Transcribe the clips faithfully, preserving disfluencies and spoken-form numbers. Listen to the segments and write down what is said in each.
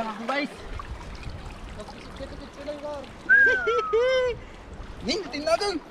Guys. Ning, tingnan.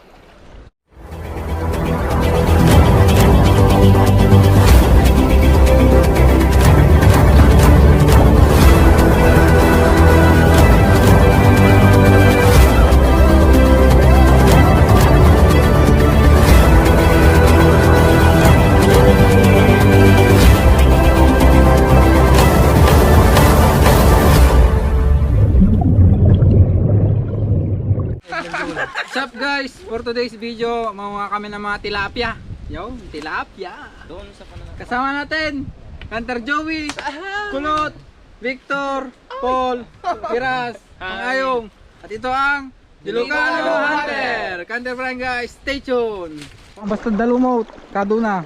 Sup guys, for today's video, manguha kami ng mga tilapia. Yo, tilapia. Doon sa panahon. Kasama natin, Hunter Joey, Kulot, Victor, Paul, Piras, ang Ayong. At ito ang Ilocano Hunter. Hunter Barangay, stay tuned. Basta dalumot, kaduna.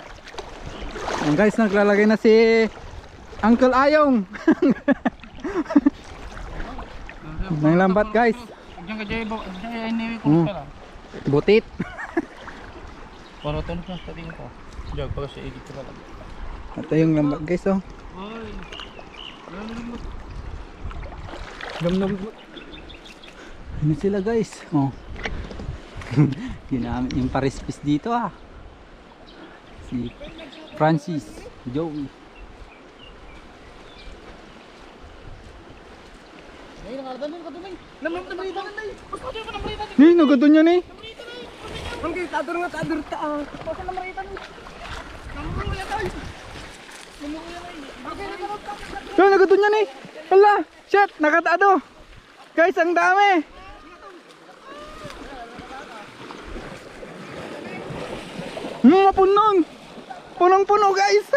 Ang guys, naglalagay na si Uncle Ayong. Nang lambat, guys. Diyan ka, Jay, bo-, Jay, ay, niwi ko Hmm. pala. Butit. Para tulog na sa tingin ko. Diyan, para sa igit ko pala. Ito yung lambat, guys, oh. Oy. Gamnam. Ano sila, guys? Oh. Ginamit yung parispis dito, ah. Si Francis, Joey. Ay, nakalaban mo, kadumay. Nam-, nam-, namaritan na, eh. Mas pati pa namaritan, eh. Ni, nagadunya ni. Namaritan na, eh. Ang gay, tadur nga, tadur ta, ah. Basta namaritan, eh. Namuritan na, eh. Namuritan na, eh. Ang gay, nakarot ka. Yo, nagadunya ni. Hala, shit, nakataado. Guys, ang dami. Hmm, mapunon. Punong-puno, guys.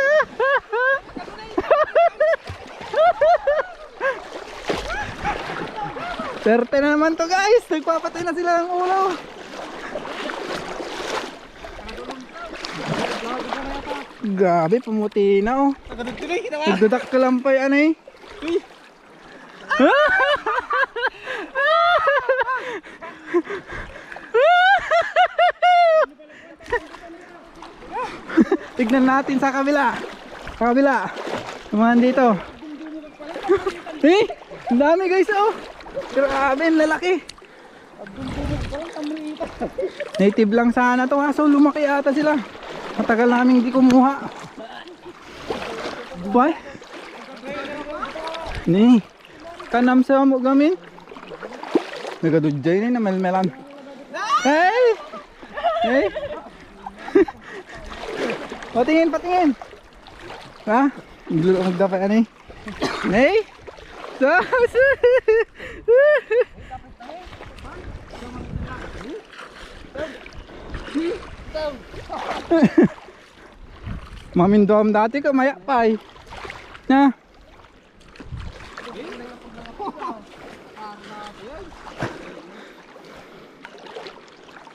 Swerte na naman to, guys. Nagpapatay na sila ng ulo. Grabe, pumuti na, oh. Nagdadakkel lang pa yan, eh. Uy. Tignan natin sa kabila. Sa kabila. Yung mga nandito. Eh, ang dami, guys, oh. Grabe, ang lalaki. Native lang sana to, kaso lumaki ata sila. Matagal namin hindi kumuha. Why? Ni. Kanam sa mo gamin. Nagadudjay ni namelmelan. Hey! Hey! Patingin, patingin. Ha? Magdapa ani. Hey! Sus! Mamindom dati ka mayapay. Na.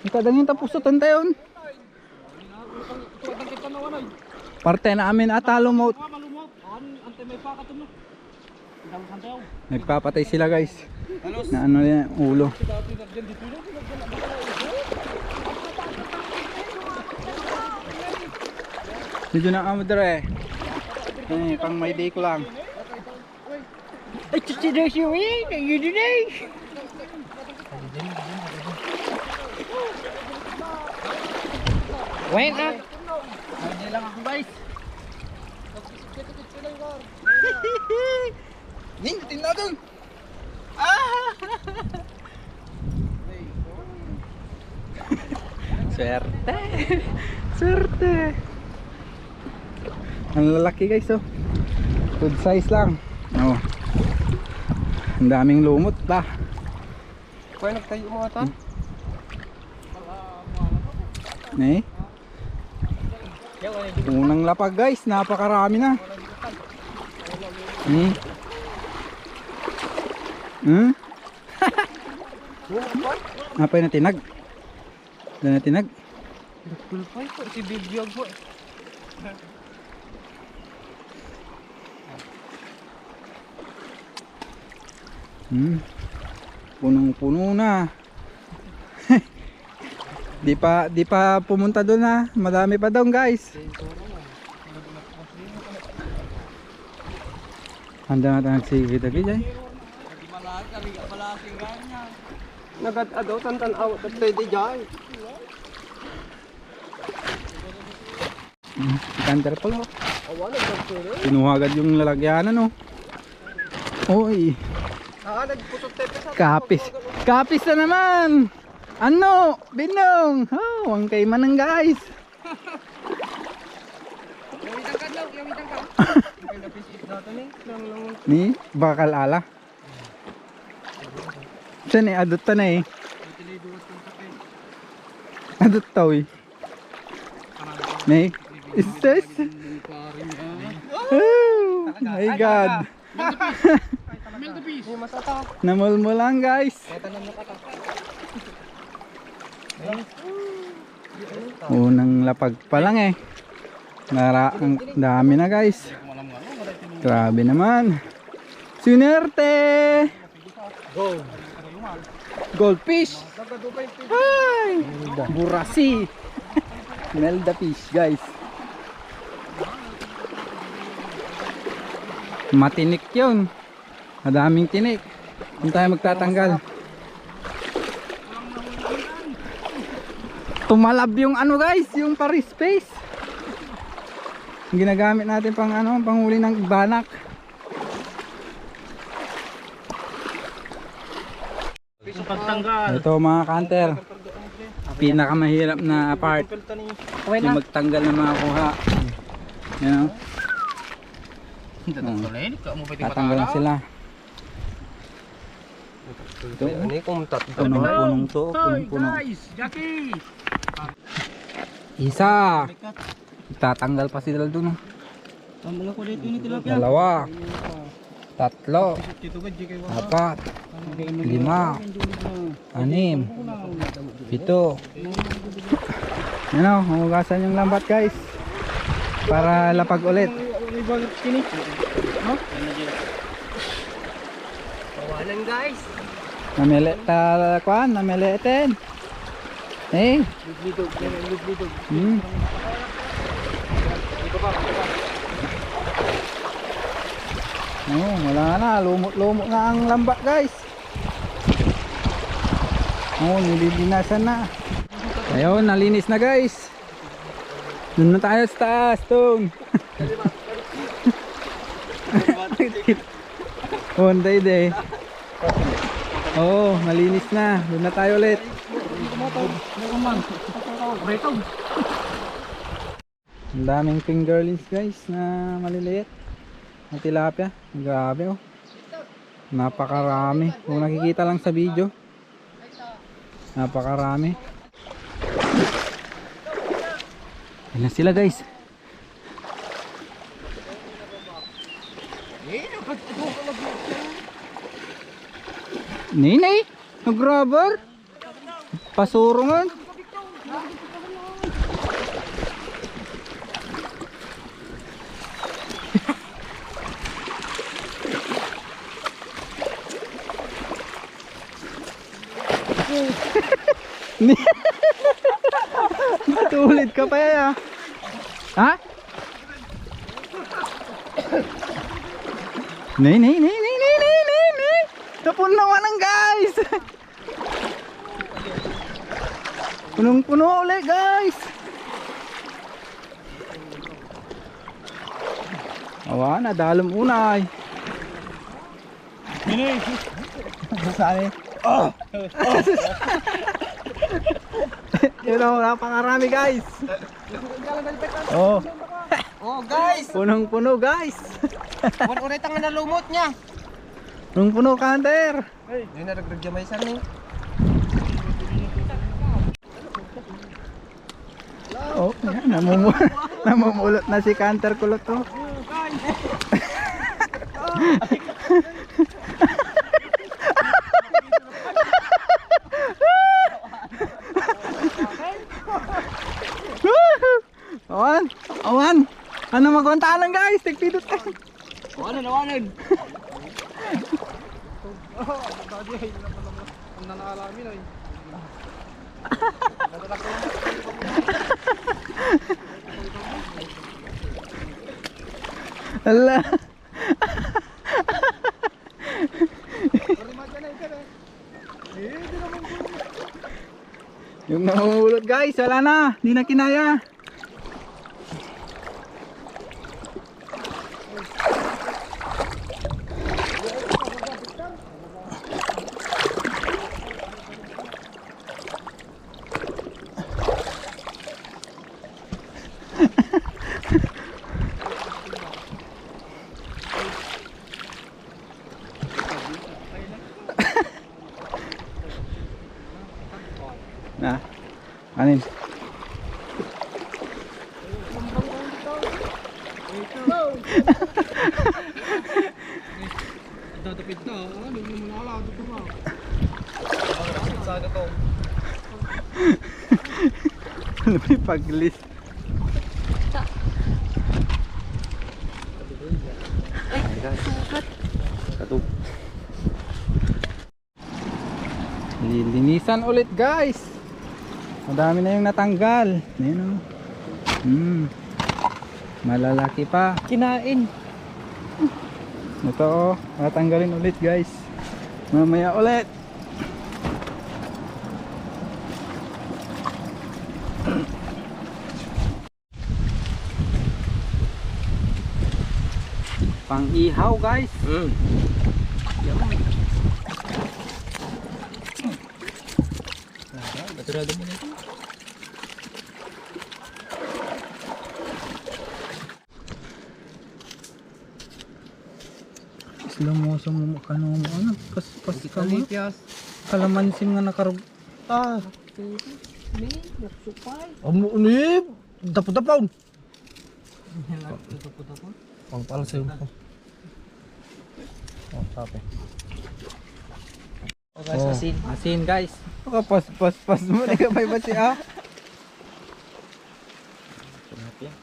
Ang kadangin tapos sa tantayon. Parte na amin ata lumot. Nagpapatay sila, guys. Na ano yan, ulo. Medyo na amo dire. Eh, pang may day ko lang. Ay, chichi daw siya, eh. Ayun din, eh. Wait, ah. Hindi lang ako, guys. Ning, tingnan doon. Ah! Swerte. Swerte. Ang lalaki, guys, oh. Good size lang. Oh. Ang daming lumot ba? Kuya, nagtayo mo ata? Hmm. Eh? Unang lapag, guys, napakarami na. Hmm. Hmm? Apay na tinag? Wala na tinag? Kulpay po, si Bibi Agua. Hmm. Punong-puno na. Di pa, di pa pumunta doon, ha. Madami pa doon, guys. Handa na tayo nagsigi dagiti, jay. Nagad-ado, tantan-aw, tattay di jay. Hmm, si Canter pala, oh. Awa, nagdagsulo. Kinuha agad yung lalagyanan, oh. Oy. Ah, nagpusot tayo sa Kapis. Kapis na naman. Ano? Binong. Oh, ang kaimanang, guys. Yawitan ka, Dok. Yawitan ka. Ay, lapis is dati ni. Lang, lang. Ni bakal ala. Saan eh? Adot ta na eh. Adot ta, uy. Ni? Ises? Oh my God. Namulmulang, guys. Unang lapag pa lang eh. Nara, ang dami na, guys. Grabe naman. Swerte! Goldfish! Ay! Burasi! Smell the fish, guys. Matinik yun. Madaming tinik. Doon tayo magtatanggal. Tumalab yung ano, guys, yung pari space. Yung ginagamit natin pang ano, panghuli ng banak. Pagtanggal. Ito, mga kanter, pinakamahirap na part. Okay na. Yung magtanggal ng mga kuha. Yan, oh. Tatanggal lang sila. Ito, oh. Ano yung kung tat-, punong-punong to, punong-puno. Guys, Jackie! Isa. Tatanggal pa sila dun, oh. Tambal ako dito ni tilapia. Dalawa. Tatlo. Apat. Lima. Anim. Pito. Yan o, hugasan yung lambat, guys. Para lapag ulit. Kawanan, guys. Namili ta, kuan, namili iten. Eh? Lublidog, yan ang lublidog. Hmm. Oh, wala na. Lumot-lumot na ang lamba, guys. Oh, nililinasan na. Ayun, nalinis na, guys. Doon na tayo sa taas, Tong. One day day. Oo, malinis na. Doon na tayo ulit. Ang daming fingerlings, guys, na maliliit. Na tilapia. Grabe, oh. Napakarami. Kung nakikita lang sa video. Napakarami. Ayan na sila, guys. Ninay, nag-rubber. Pasurungan. Ni-, natulid ka pa, ya. Ha? Nay, nay, nay. Tapon na man ang guys. Punong-puno ulit, guys. Awa na, dalom unay. Saan eh? Oh! Yun o, napakarami, guys. Oh. Oh, guys. Punong-puno, guys. Wala ulit ang nalumot niya. Punong-puno, kanter. Hindi na nagdagya may saan eh. Oh, ayan, namumu-, namumulot na si Canter Kulot, oh. Awan, awan. Ano, magwantanan, guys? Tigpidot ka. Awanan, awanan. Ang nanalamin ay. Hala. Yung namumulot, guys, wala na. Di na kinaya. Na. Anin? Tatapid na, ah. Ano mo na ala, ito pa. Ano ba yung pag-list? Ay, sugat. Katog. Lilinisan ulit, guys. Madami na yung natanggal. Ayan, oh. Hmm. Malalaki pa. Kinain. Ito, oh. Tatanggalin ulit, guys. Mamaya ulit. Pang-ihaw, guys. Mm. Yan. Naturado mo na ito. Slow motion mo, kano mo, ano? Kas-, kas-, kalamansin nga nakarug-, ah. Ni, nagsupay. Amo ni, dapo-dapaw. Pangpalsiw ko. Oh, sabi. Oh, guys, oh, asin. Asin, guys. Makapas-pas-pas mo, di ka may basi, ah. Tilapia.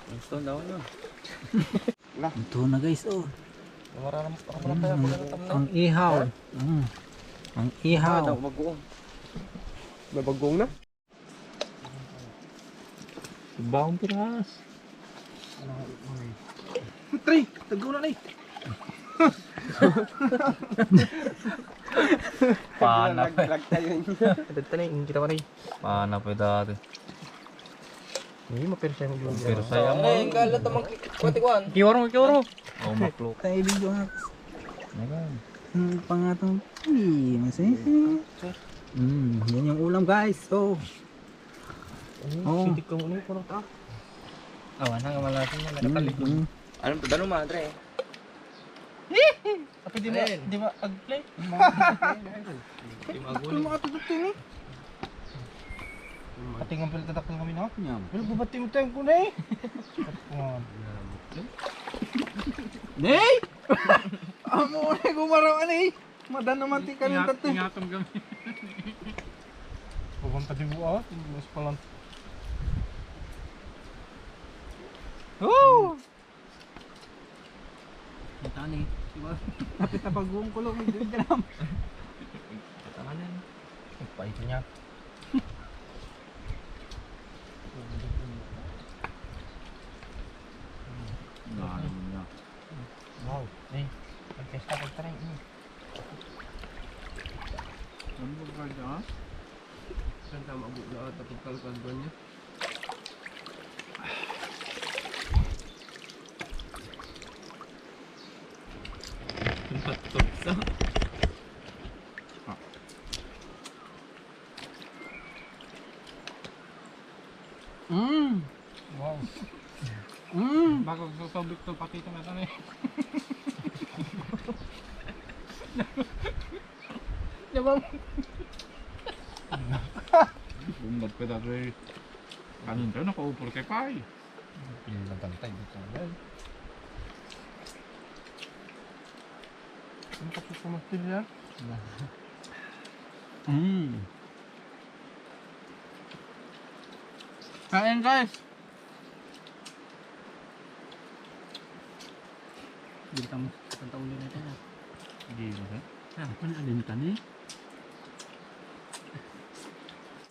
Gusto daw na. Ito na, guys, oh. Wala na, wala na kaya, mm, wala na tam na. Ang ihaw. Mm. Ang ihaw. Ah, daw bagoong. May bagoong na? Baong piras. Tre, tagaw na ni. Pana pa. Laglag tayo. Ito, ito na, yung kita ko na, eh. Pana pa dati. Hindi, mapirsa yung ulo. Mapirsa yung ulo. Ay, ang galat naman ki-, pati kuwan. Kiwaro, kiwaro. Oh, maklok. Tayo, video nga. Ayan. Hmm, pangatong, eh, masaya. Hmm, yan yung ulam, guys. So, oh. Sitik ka muna yung kurang ta. Awan na, kamalasan na, nakatalikod. Hmm, hmm. Anong padano, madre? Apa, di ba, ayun, di ba, ag-play? Di ba, ag-play? Yung mga tutugtog, eh. Pati nga pala tatakal kami na. Yan. Pero babati mo tayo ko na, eh. Nay! Amo na yung gumaraw, ano, eh. Madan naman ti kanin. Ingat-, tattoo. Ingatong kami. Pupunta di buo, ah. Mas palang. Oh! Kita ni, di ba? Kapit na pagbuong kulong, hindi ka lang. Kita na yan. Pait niya. Dami niya. Wow. Eh, pagkesta, pagtaray, eh. Ano ba, guys, ah? Saan tama, abot na ata, pagkalkalban niya. Patutsa. Mm. Wow. Mm. Bago susubik to, pati ito na ito, eh. Diba? Bumbat pa dati. Kanin ka, nakaupol kay Pai. Pinagantay dito, guys. Ang tapos ko magpilya. Mm. Kain, guys. Bintang, bintang ulo na tayo. Hindi mo, ha? Ah, kan alin ka ni?